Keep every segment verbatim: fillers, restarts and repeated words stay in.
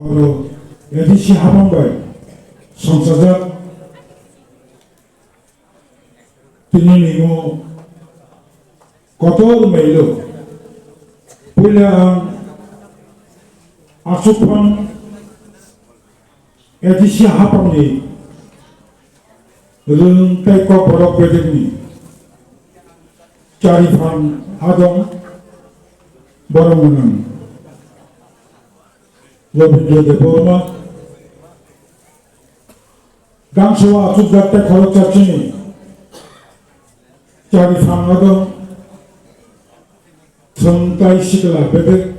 Oro A D C hapang bai songchajak tini nimo kotor mailo. Puila ang asukphang A D C hapangni rwng tei kokborok bedekni chariphang adong borok mwnang Robindra Debbarma. Gangso achukjak tei khoroksa chini chariphang adong thwng tai sikla bedek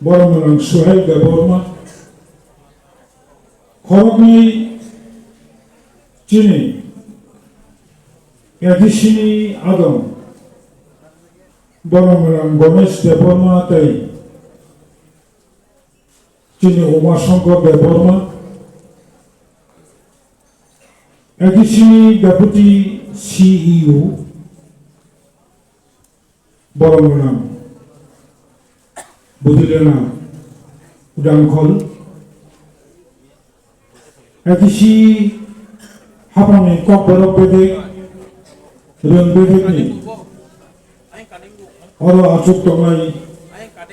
borok mwnang Suhail Debbarma. Khoroknwi chini A D C ni adong borok mwnang Ganesh Debbarma tei chini Uma Shankar Debbarma, A D C ni Deputy C E O, borok mwnang Budilena Udangkhol, A D C hapangni kokborok bedek, rwng bedekni oro achuk tongnai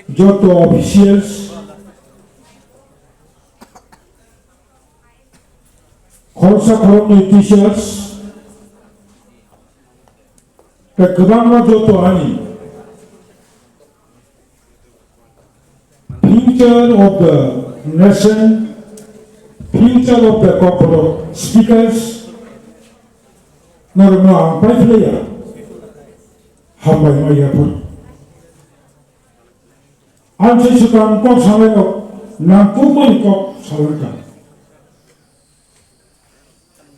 joto officials, khoroksa khoroknwi teachers, tei kwbangma joto ani future of the nation, future of the kokborok speakers, norokno ang paiphlaiya, hambai ma yaphar. Ang se swkang kok salairok nangkukmani kok salarkha.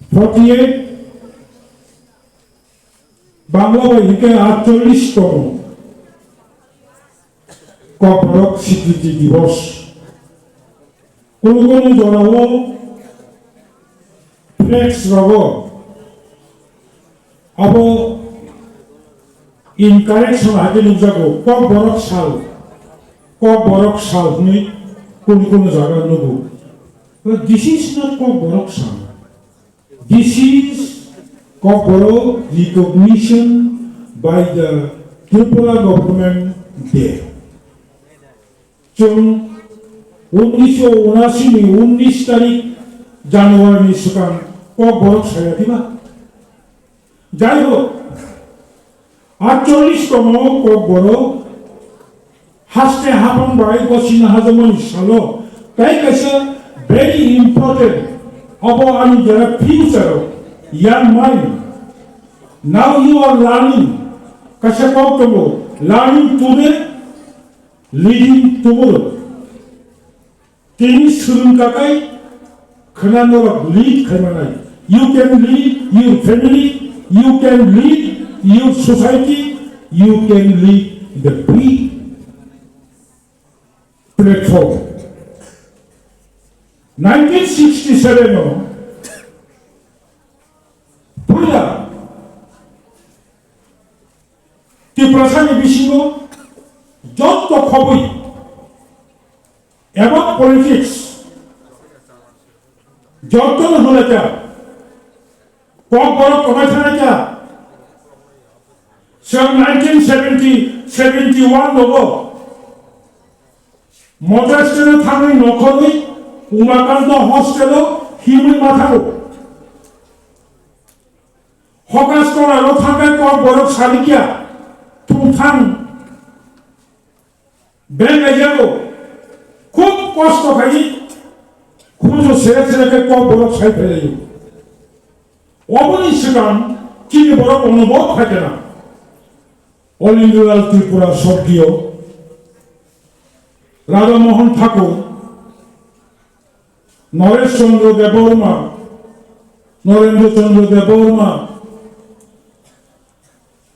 Forty eight, Bangla bai hwnkhe aatchollish tomo Kokborok Sikriti Divos. Kunu kunu jorao flex rogo abo incorrection hai khe nukjago, Kokborok sal, Kokborok sal hwnwi kunu kunu jaga nugo. But this is not Kokborok sal. This is Kokborok recognition by the Tripura government day. Chwng unnisho unashi ni unnish tarik January ni swkang Kokborok saya diba? Jai hok, aatchollish tomo Kokborok haste hapang bai gosina hajamani salo, tei kaisa very important, abo ani jora future o, young mind. Now you are learning, kaisa kok tongo, learning today, leading tomorrow. Tini swrwng kakai khwna norok lead khlaimanai. You can lead your family, you can lead your society, you can lead the big platform. Nineteen sixty-seven o puila Tiprasani bisingo jotto khobwi eba politics jotto no hwnlaikha, Kokborok kwbai thanglaikha. Chwng nineteen seventy, seventy-one nogo Montescano thangwi nokhorwi Umakanto hostel o himwi mathango. Hokas konaro thangkhe Kokborok salikya, thungthang beng kaijago, khub kosto khai, khujo sere sere khe Kokborok sai phailaio. Oboni swkang chini borok onobot phaikha na. Olindulal Tripura sorgiyo, Radha Mohan Thakur, Noresh Chandra Debbarma, Narendra Chandra Debbarma,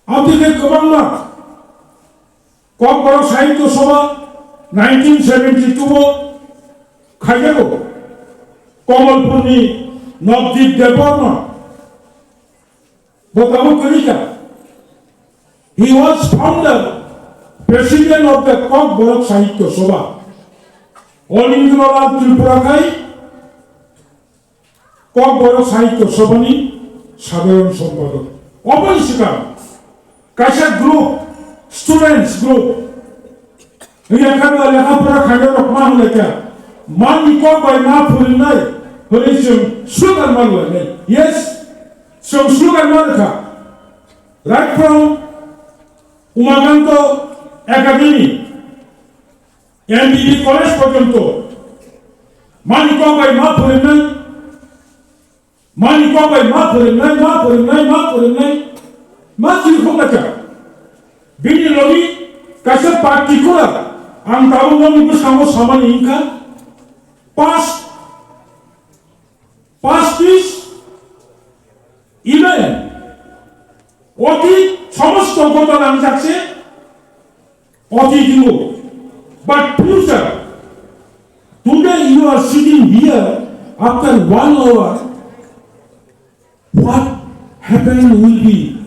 aboni khe kwbangma. Kokborok Sahitya Sabha nineteen seventy-two o khaijago, Kamalpurni Nabdeep Debbarma, bo tabuk kwrwi kha. He was founder, president of the Kokborok Sahitya Sabha. Olindrolal Tripura khai Kokborok Sahitya Sabhani sadharon sompadok. Oboni swkang kaisa group, students group, lekha lekha pora khainai rok ma hwnlai kha, mani kok bai ma phwrwngnai hwnwi chwng slogan ma rwlainai. Yes, chwng slogan ma rwkha. Right from Umakanta Academy, M B B college porjonto mani kok bai ma phwrwngnai, mani kok bai ma phwrwngnai, ma phwrwngnai, ma phwrwngnai, ma chirikhok laika. Bini logi kaisa particular ang tabuk nokni bwskango samani wngkha, past, past is even Otit somosto ghotona wngjak se otit wngo. But future, today you are sitting here, after one hour, what happened will be?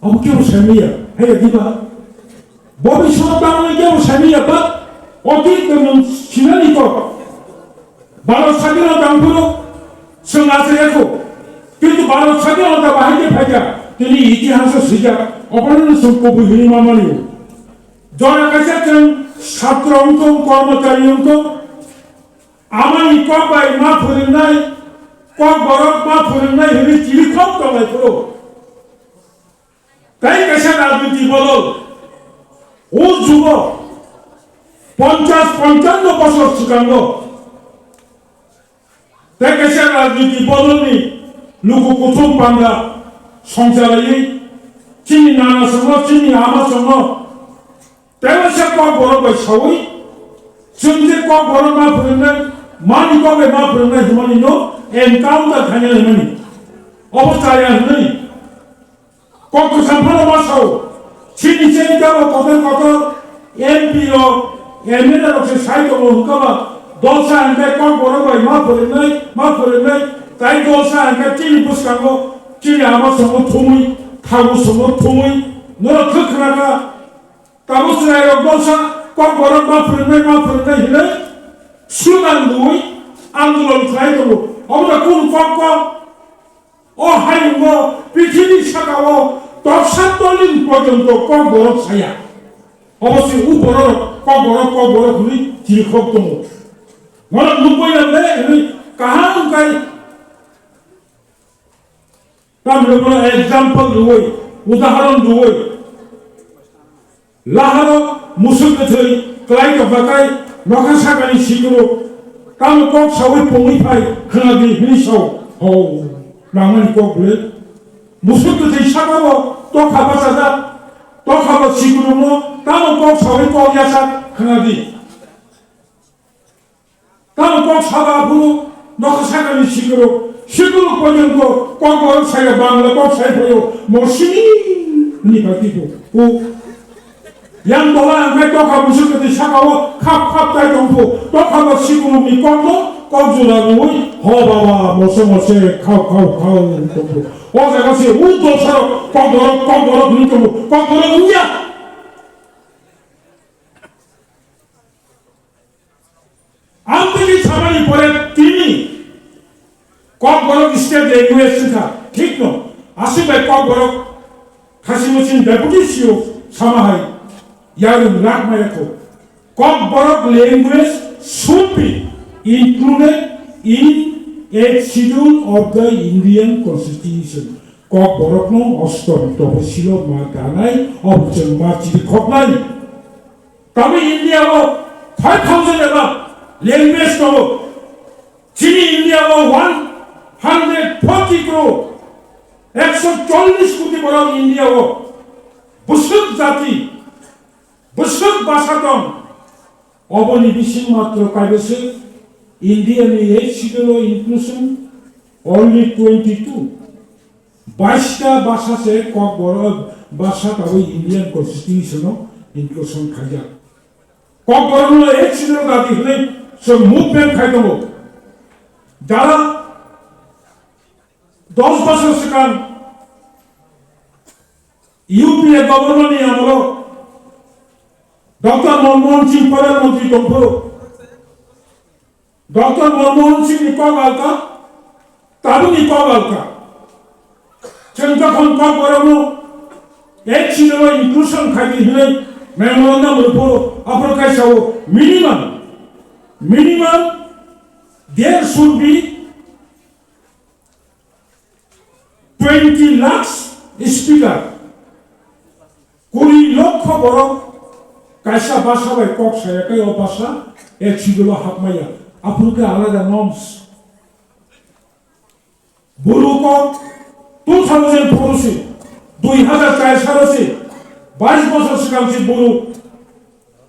Abo kebo saimaya, hai diba? Bobiswat tangmani kebo saimaya, but otit no nwng sinani kok. Bharat sadhina tangphuru chwng achaiya kho. Kintu Bharat sadhina ta bahai khe phaikha, tini itihaso swijak, obono chwng kubui hwnwi ma mani. Jora kaisa chwng satro wngtong, kormochari wngtong, amani kok bai ma phwrwngnai, kokborok ma phwrwngnai hwnwi chirikhok tonglai phuru. Tei kaisa rajniti bodol, o jugo ponchash ponchanno bosor swkango tei kaisa rajniti bodolni luku kuthum panda songchalaiwi chini nana songno, chini ama songno tei waisa kokborok bai saui chwng je kokborok ma phwrwngnai, mani kok bai ma phwrwngnai hwnmani no encounter khaina hwnmani obo chaya hwnwi. Kok kwcham phano ma sao. Chini chini tamo kotor kotor M P rok, M L A rok se sai tongo hwnkhe ba, dolsa hwnkhe kokborok bai ma phwrwngnai, ma phwrwngnai, tai dolsa hwnkhe chini bwskango chini ama songo thumwi, thabu songo thumwi, norok thwk khna kha. Tabuk chwrairok dolsa kokborok ma phwrwngnai, ma phwrwngnai hwnwi slogan rwui andolon khlai tongo. Omo da kunu kok kok? O hayungo, prithibi sakao toksa tolin porjonto kokborok saya. Obo se u borok kokborok, kokborok hwnwi chirikhok tongo. Norok nukbai rok le hwnwi kaham kai tamni bono example rwui, udahoron rwui. Laharo musuk kwthwi kwlai tongkha kai nokha sakani sikiro tamo kok saui pungwi phai khwnadi hwnwi sao. Hou, nangmani kok ble. Musuk kwthwi sakao tokha bachajak, tokha bo sikirokno tamo kok saui kok yasak khwnadi. Tamo kok saba phuru nokha sakani sikrok, sikrok porjonto kokborok saya Bangla kok sai phaio, mosini ni bati phu. Yang bola angkai tokha musuk kati sakao khap khap tai tongphu, tokha ba sikrok ni kokno kok jura rui, ho baba, mose mose, khau khau khau tongphu. O jaga se u dosaro kokborok, kokborok ni tongphu, kokborok wngya. Amtwini samani pore tini Kokborok state language wngkha, thik no? Aswk bai Kokborok Khasi Musin deputy C E O sama hai yarwng rak maya kho. Kokborok language should be included in eighth schedule of the Indian Constitution. Kokborokno ostom toposilo ma danai, obo chwng ma chirikhoknai. Tamo India o five thousand eba language tongo. Chini India o one hundred forty crore, ekso chollish koti borok India o bwswk jati, bwswk basa tong. Oboni bising matro kaibwswk India ni eighth schedule o inclusion only twenty two. Baista basa se Kokborok basa tabwi Indian Constitution o inclusion khaijak. Kokborok no ek sino dati hwnwi chwng movement khai tongo. Dara dos bosor swkang U P A government ni amolo Doctor Manmohan Singh Pradhan Mantri tongphuru, Doctor Manmohan Singh ni kok alka, tabuk ni kok alka. Chwng jokhon kok borokno H C O inclusion khaidi hinwi memorandum rwphuru, aphuru kaisa o minimum, minimum there should be twenty lakhs speaker, kuri lokho borok kaisa basa bai kok saya khe o basa H C O hapmaya, aphuru khe alada norms. Buru kok two thousand four se, dui hazar char salo se, bais bosor swkang se Buru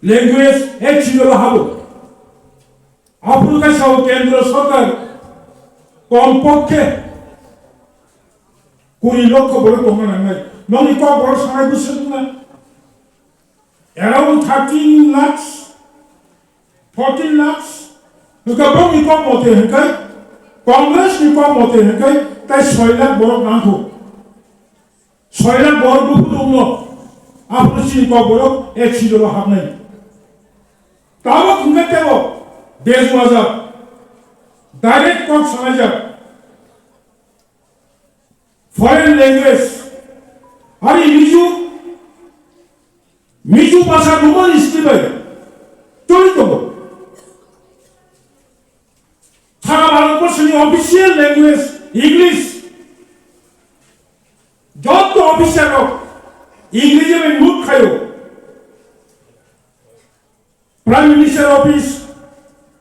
language H C O habo. Aphuru kaisa o kendro sorkar kom pokhe kuri lokho borok tongna nangnai. Nokni kok borok sanai bwswk wngna? Around thirteen lakhs, fourteen lakhs. Hwnkhe bokni kok mote hwnkhe, Congress ni kok mote hwnkhe, tai soi lakh borok nangkho. Soi lakh borok buphuru wngno, aphuru chini kok borok H C O hapnai. Tabuk hwnkhe tebo bejuajak, direct kok sanajak. Foreign language, hari Mizo, Mizo bhasha Roman script bai twi tongo. Sara Bharat borso ni official language English. Joto officer rok English bai move khaio. Prime Minister Office,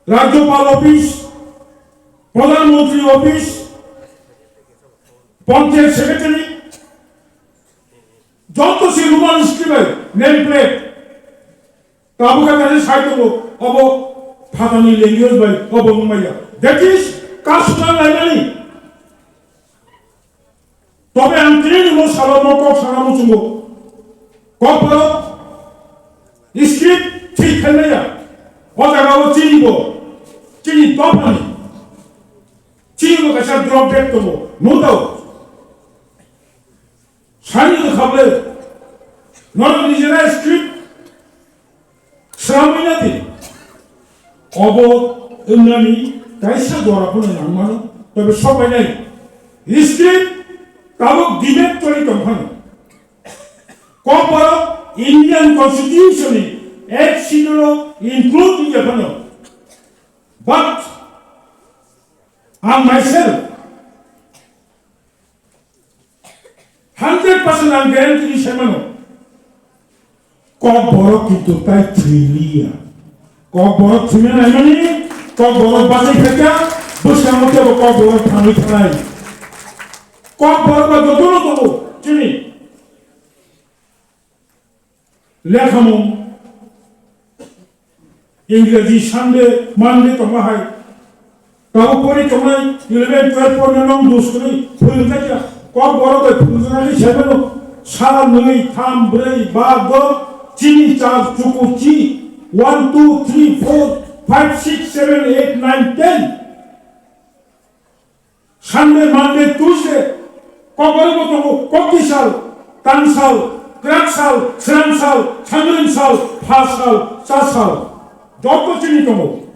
Rajyapal Office, Pradhan Mantri Office, Panchayat Secretary, joto se Roman script bai name plate. Tabuk kha khe sai tongo, obo phatani language bai obo wngmaya. That is, kasuna laimani. Tobe ang tini ni mo salo mo kok sana muchungo. Kok borok script thik khaimaya. O jaga o chini bo. Chini dophani. Chini bo kaisa drop dead tongo. No doubt. Sani khaple. Norok nijera script Sramwi na di. Obo wngnani kaisa jora phano nangmano, tobe sopainai. History tabuk debate choli tongphano. Kokborok Indian Constitution ni Eighth Schedule o include wngya phano. But ang myself, Hundred percent ang guarantee di sai mano. Kokborok kintu tai thwiliya. Kokborok thwina naimani, kokborok bachai phaikha, bwskango teibo kokborok thangwi thanai. Kokborok ba jotono tongo, chini. Lekhamung, Ingreji Sunday, Monday tongma hai. Tabuk pori tongnai eleven, twelve porno nong dus kwrwi phwrwngjakya. Kokborok bai phwrwngjaknai sai mano. Sa, nwi, tham, brwi, ba, do, chini, char, chukur, chi. One, two, three, four, five, six, seven, eight, nine, ten. Sunday, Monday, Tuesday, kokborok bo tongo, kokti sal, tangsal, kwraksal, swrangsal, sangringsal, phasal, chasal, joto chini tongo.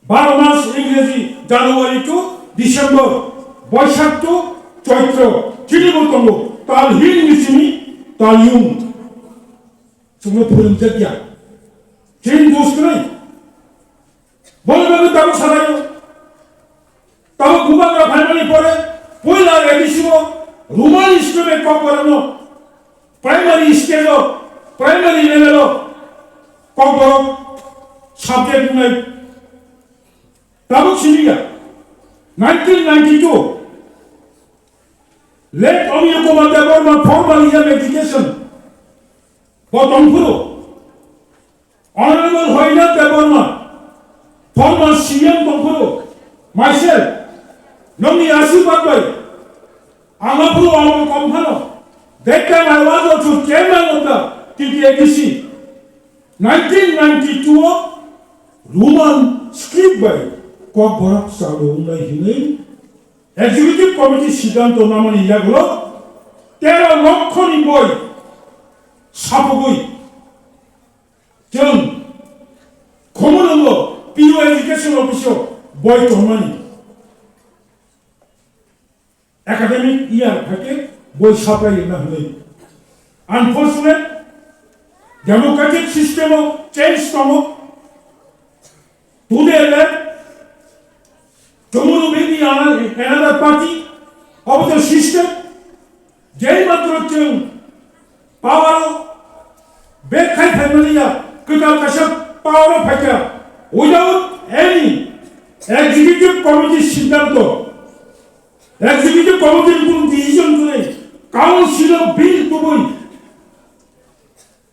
Baro mas Ingreji January to December, Boishak to Choitro, chini bo tongo, tal hin ni simi, tal yung. Chwngno phwrwngjakya. Chini dus kwrwi. Boni bagwi tabuk salaio. Tabuk bubagra phaimani pore puila A D C o Roman script bai kokborokno primary stage o, primary level o kokborok subject wngnai. Tabuk siniya nineteen ninety-two late Amiya Kumar Debbarma formal year education bo tongphuru. Honorable Hoynath Debbarma, former C M tongphuru, myself, nokni asirwad bai, ang aphuru amol kom phano, that time I was also chairman of the T T A D C. Nineteen ninety-two o Roman script bai kokborok chalu wngnai hinwi Executive Committee siddhanto namani yagulo tero lokho ni boi sapugwi Chwng Khumulwngo P O Education Office boi tongmani. Academic year phaikhe boi supply rwna hwnwi. Unfortunate, democratic system o change tongo. Today le tomorrow maybe another, another party of the system. Jai matro chwng power o bek khai phaimani ya, kwtal kaisa power o phaikha without any executive committee siddhanto. Executive committee ni kunu decision kwrwi, council o bill kubui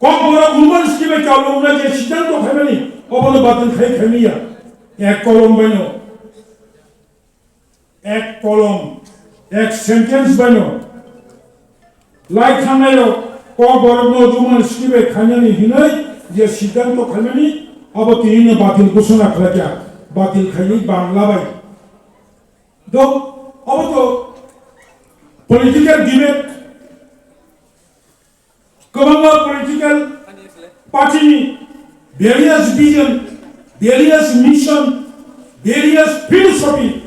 kokborok Roman script bai kauloknai je siddhanto khaimani, obono batil khai khaimani ya. Ek kolom baino, ek kolom, ek sentence baino lai thangnairok kokborokno Roman script bai khainani hinwi je siddhanto khaimani, obo tinino batil ghosona khlaikha, batil khaiwi Bangla bai. Do, obo to political debate, kwbangma political party ni various vision, various mission, various philosophy,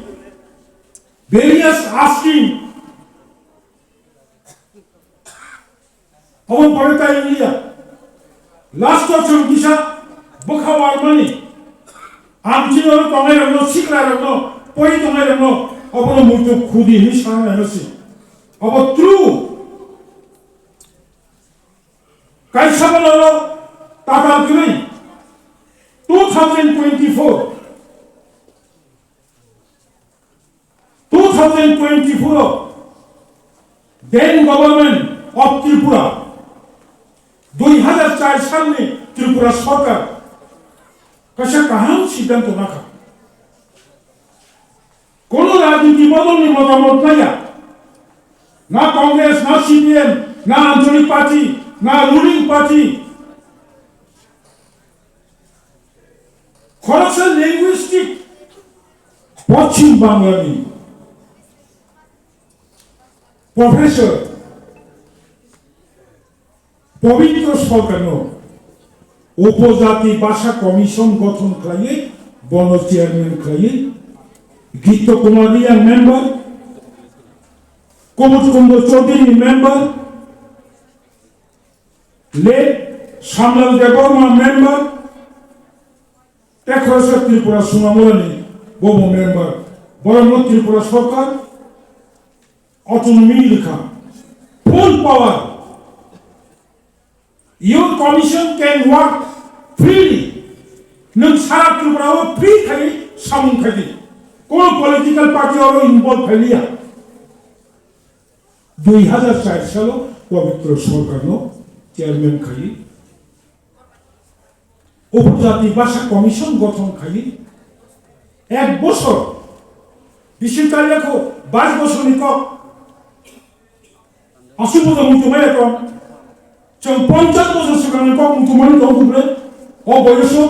various asking. Omo pore tai wngya. Last o chwng kisa bwkha warmani. Ang chini oro tongnai rokno, sikla rokno, pori tongnai rokno, obono muitu khudi hinwi sana naino si. Obo true. Kaisa bono oro tatal kwrwi two thousand twenty-four. Two thousand twenty-four o then Government of Tripura, dui hazar char salni Tripura Sarkar kaisa kaham siddhanto nakha. Kono rajniti bodolni motamot naya, na Congress, na C P M, na Anchalik Party, na ruling party, khoroksa linguistic Poschim Banglani Professor Pabitra Sarkarno Upojati Bhasha Commission gothon khlaiwi bono chairman khlaiwi Gito Kumar Reang member, Kumud Kundo Chaudhary member, late Samlal Debbarma member, tei khoroksa Tripura Sunamurani bobo member. Borokno Tripura Sarkar autonomy rikha, full power. Your commission can work freely. Nwng sara Tripura o free khai samung khai di. Kono political party oro involve khai liya. Dui hazar char salo Pabitra Sarkarno chairman khai Upojati Bhasha Commission gothon khai ek bosor, bisi kaliya kho bais bosorni kok. Aswk bo tong muchungmani tong. Chwng ponchash bosor swkangni kok muchungmani tong khuble. O boyoso.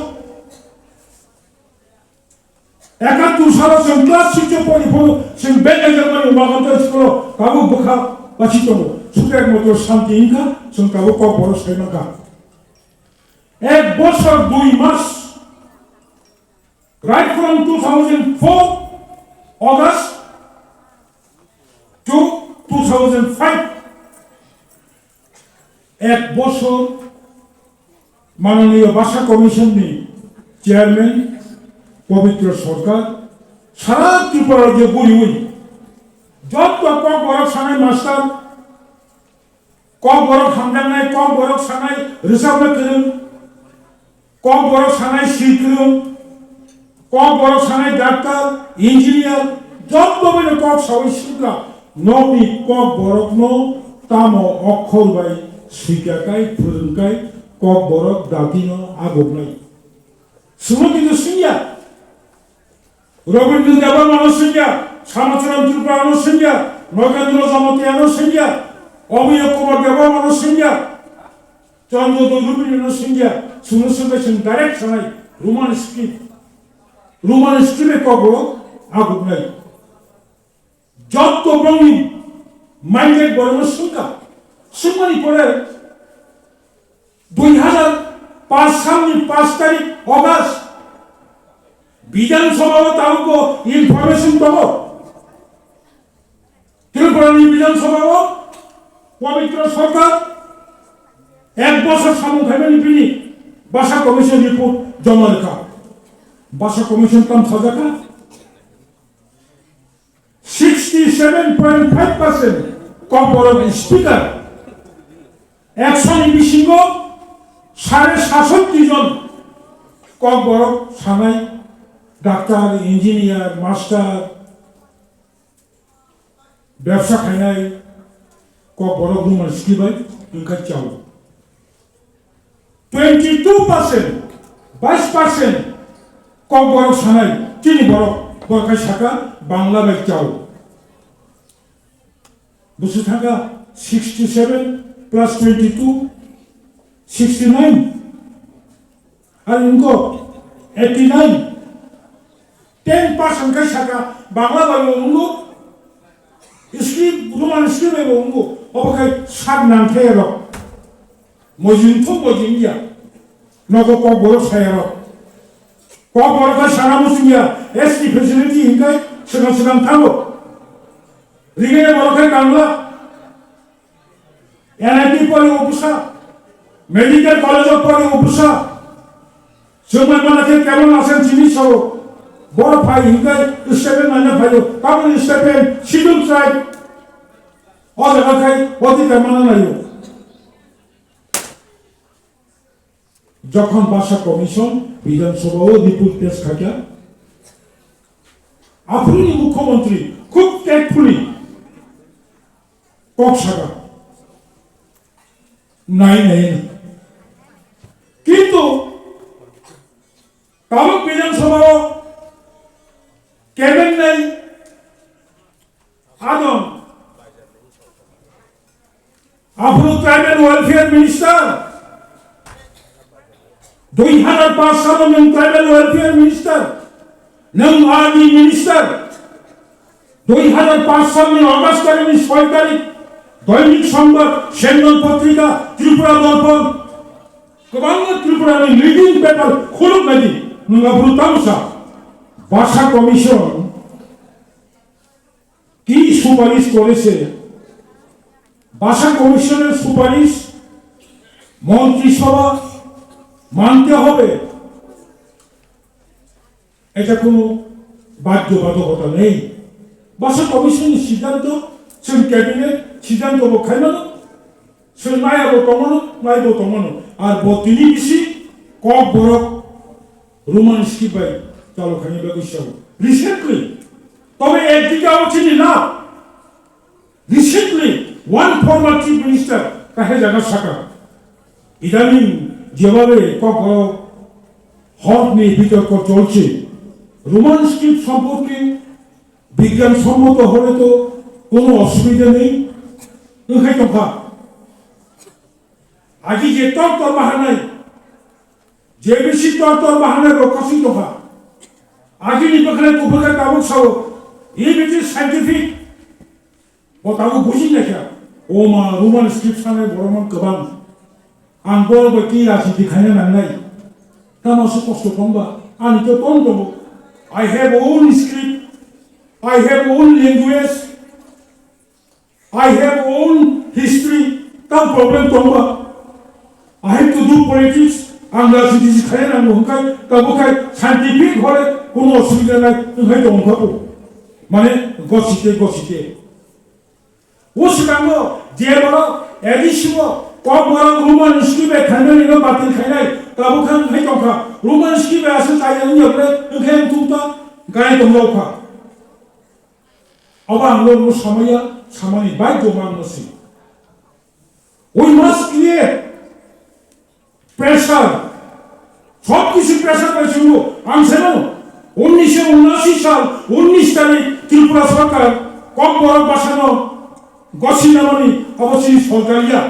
Ekattur salo chwng class six o pori phuru chwng bek ekjak mani Umakanta school o tabuk bwkha basi tongo. Sutra ekmatro shanti wngkha, chwng tabuk kokborok sai mankha. Ek bosor dui mas. Right from two thousand four August to two thousand five, ek bosor Mananiya Bhasha Commission ni Chairman Pabitra Sarkar sara Tripura rajyo guriwi jotto kokborok sanai master, kokborok hamjaknai, kokborok sanai rwchapna kwrwng, kokborok sanai swi kwrwng, kokborok sanai doctor, engineer, jotto bai kok sawi swngkha, nokni kokborokno tamo okhor bai swika kai, phwrwng kai, kokborok datino agoknai. Sumantino swngya. Rabindra Debbarmano swngya, Samacharan Tripurano swngya, Nagendra Jamatia no swngya, Abhiya Kumar Debbarmano swngya, Chandra Dodrubini no swngya, sungno swngya, swng direct sanai, Roman script, Roman script e kokborok aguknai. Jotto bongni minded borokno swngkha. Swngmani pore dui hazar paanch salni paanch tarik August, Bidhan Sabha o tabuk bo information tongo. Tripura ni Bidhan Sabha o Pabitra Sarkar ek bosor samung khaimani bini Basa Commission report joma rwkha. Basa Commission tam sajakha. Sixty seven point five percent Kokborok speaker, ekso ni bisingo sare sasoti jon Kokborok sanai, doctor, engineer, master, bebsa khainai Kokborok Roman script bai wngkha chao. Twenty two percent, bais percent Kokborok sanai chini borok, borok khai saka Bangla bai chao. Busu thaka sixty seven plus twenty two, sixty nine. Ar wngkha eighty nine. Ten percent khai saka Bangla bai bo wngo, script, Roman script bai bo wngo. Obo khai sak nangthai rok. Mojung thung mojung ya. Nogo Kokborok saya rok. Kokborok khai sana muchung ya. S T facility hinkai segang segang thango. Ringai borok khai Bangla. N I T pori officer, medical college o pori officer, chwng bai mano khe kebo nasen chini sao, boro phai hinkai statement naina phaio, tamoni statement, schedule tribe, o jaga khai, o thik khe mana naio. Jokhon Basa Commission Bidhan Sabha o report pesh khaikha, aphuru ni Mukhyamantri khub tactfully kok saka, nai nai no. Kintu tabuk Bidhan Sabha o kebeng nai adon. Aphuru Tribal Welfare Minister, dui hazar paanch salo nwng Tribal Welfare Minister, nwng R D Minister, dui hazar paanch salni August talini soi tarik, Doinik Sambad, Sengon Potrika, Tripura Dorpon, kwbangma Tripurani leading paper khuluk nadi, nwng aphuru tamsa Basa Commission কি সুপারিশ করেছে, ভাষা কমিশনের সুপারিশ মন্ত্রিসভা মানতে হবে, এটা কোনো বাধ্যবাধকতা নেই। ভাষা কমিশনের সিদ্ধান্ত, সে ক্যাবিনেট সিদ্ধান্ত খাইমানো, Chwng naiya bo tongmano, nai bo tongmano. Ar bo tini bisi Kokborok Roman script bai chalo khaina bagwi sao. Recently, tobe ekdike abo chini na. Recently, one former chief minister kahai jaga saka. Idaning jebabe Kokborok hor ni bitorko cholche. Roman script somporke বিজ্ঞানসম্মত হলে তো কোনো অসুবিধা নেই। Wngkhai tongkha. Agi je tor tor bahanai, je bisi tor tor bahanai rok kasing tongkha. Agi ni bwkhwnai kuphurkha tabuk sao, e bisi scientific. Bo tabuk buji naikha. O ma, Roman script sanai borok man kwbang. Ang borok bai twi rajniti khaina nangnai. Tamo se kosto tongba? Ani to tong tongo. I have own script. I have own language. I have own history. Tam problem tongba? I have to do politics. Ang rajniti se khaina nango hwnkhe, tabo khai scientific hore kono osubida nai, wngkhai tongkha bo. Mane, gosite, gosite. O swkango je borok A D C o Kokborok Roman script bai khainani no batil khainai, tabuk khe wngkhai tongkha. Roman script bai aswk kaiya wngya ble wngkhai wngthung ta, gaya tongjao kha. Abo ang norokno samaya, samani baidyo ma wngno si. We must create Pressure. Sob kisu pressure bai chwngo. Ang seno unnisho unasi sal, unnis tarik Tripura sorkar Kokborok bwsano gosi namani abo chini sorkar ya.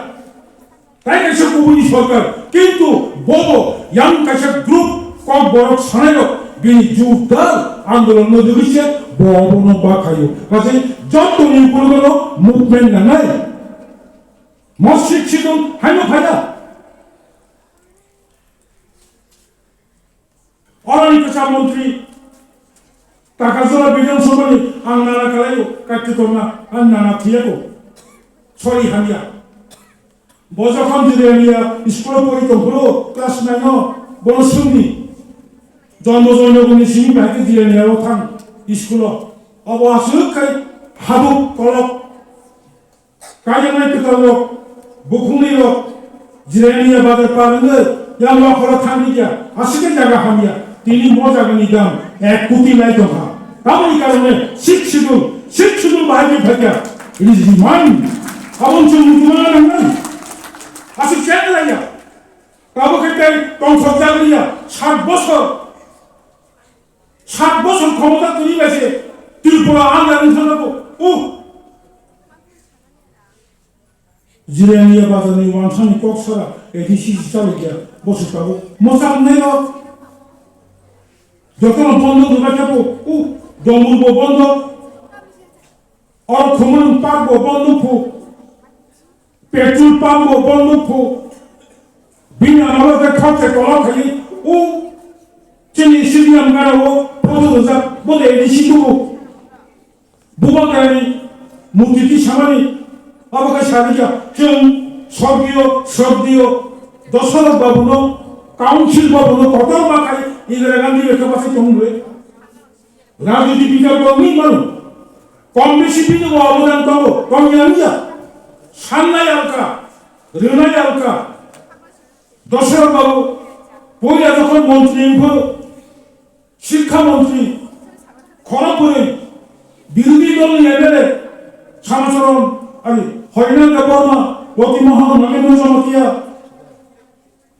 Tai kaisa kubuni sorkar. Kintu bobo yang kaisa group Kokborok sanairok bini jordar andolon no dugise bo abono bakhayo. Kaise jotoni ukulugono movement nangnai. Mosik sidung haino phaya. Oroni kwcham montri Takajora Bidhan Sabha ni ang nana kalaio, kati korna, ang nana thiyako. Sorry, hamya. Bo jokhon Jirania school o pori tongphuru class nine o, bono swngdi. Jonmo Jonmoguni simi bahai khe Jirania o thang school o. Obo aswk khai habuk kolok. Kaijaknai kwtal rok, bukhukni rok, Jirania bazar par wngwi yang wakhoro thangni kya, aswk khe jaga hamya, tini mo jagani dam ek koti lai tongkha. Tamoni karone sixth schedule, sixth schedule bahai khe phaikya, it is mine. Aboni chwng muchungma nangnai. Aswk cheng laiya. Tabuk khe tei tongthok jagriya, sat bosor, sat bosor khomota twi bai se Tripura andar wngthangnago. Uh, Jirania bazarni wansani kok sara A D C si chalokya, bosor tabuk mwchang nairok. Jotono bondo rwbaikha bo, uh, Dombur bo bondo. Oro Khumulwng park bo bondo phu, petrol pump bo bondo phu, bini amalo khe khoroksa kolok khai o chini stadium gana o photo rwjak bo de ni situ bo. Bubagrani murti ti samani abo khe sarikha chwng sorgiyo srodiyo Dosarok babuno, council babuno kotor ma khai Indira Gandhi bai khe bachai tongmung rwi. Rajniti bikarko wngwi mano. Kom besi bini bo obodan tongo, tongya wngya. Sannai alka, rwnai alka. Dosarok babu, poila jokhon montri wngkho, sikha montri, khorok bwrwi, birodhi dolni M L A, Samacharan, ari, Horinanda Debbarma, Roti Mohan, Nagendra Jamatia,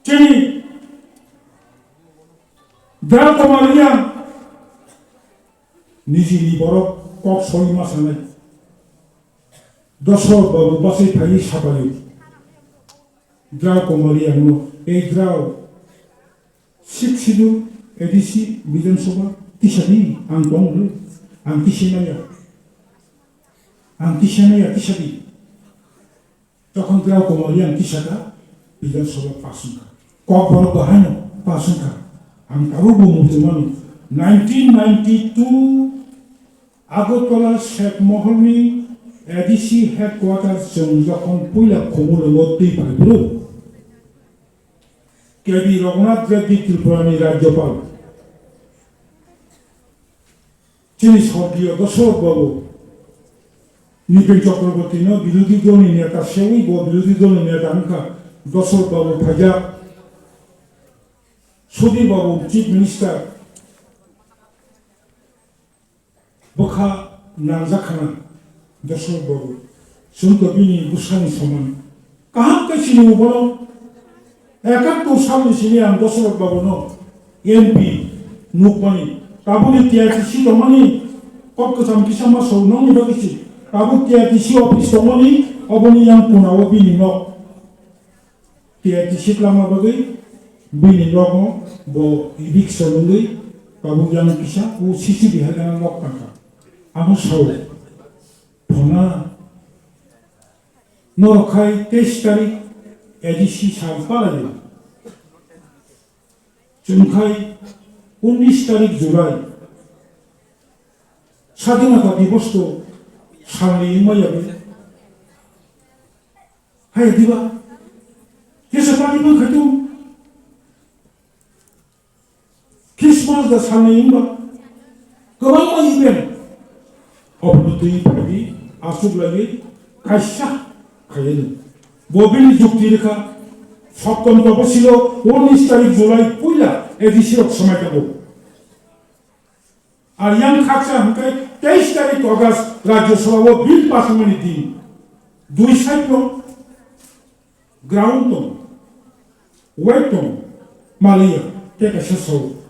chini Dra Kumar Reang nijini borok kok soi ma sanai. Dosarok babu bachai phaiwi sapaio. Dra Kumar Reang no, ei Drao, sixth schedule, A D C, Bidhan Sabha, tisadi, ang tong rw, ang tisaimaya. Ang tisaimaya, tisadi. Tokon Drao Kumar Reang tisaka, Bidhan Sabha pass wngkha. Kokborok bo haino pass wngkha. Ang tabukbo muchungmano, nineteen ninety-two Agartala Sheikh Mohalni A D C headquarter chwng jokhon puila Khumulwngo twi phaiphuru, K B Raghunath Reddy Tripurani Rajyapal. Chini sorgiyo Dosarok babu Nipin Chakrabortino birodhi dolni neta sewi, bo birodhi dolni neta wngkha. Dosarok babu phaijak, Sudhir babu chief minister, bwkha nangjakhana Dosarok babu. Chwng to bini bwsani soman. Kaham khe sini bono ekattor salni sini ang Dosarok babuno M P nukmani. Tabukni T R T C tongmani kok kwcham kisa ma song nokni bagwi si. Tabuk T R T C office tongmani, oboni yang punao bini nok. T R T C twlangma bagwi bini nokno bo eviction wngwi tabuk yang kisa o C C B hai gana nok tangkha. Amo sao. Phona norok khai teis tarik A D C sal palai. Chwng khai unnish tarik July. Sadhinata Divos to salni wngma yagwi. Hai diba? Kesa pani man khaitu. Christmas da salni wngba. Kwbangma event. Obono twi phaiwi aswk laiwi kaisa khaiwi. Bo bini jukti rwkha. Sotton to bosilo unnish tarik July puila A D C rok swmai tongo. Ar yang khaksa hwnkhe teis tarik August Rajya Sabha o bill pass wngmani din. Dui side no ground tong, wait tong, maliya, tei kaisa sao.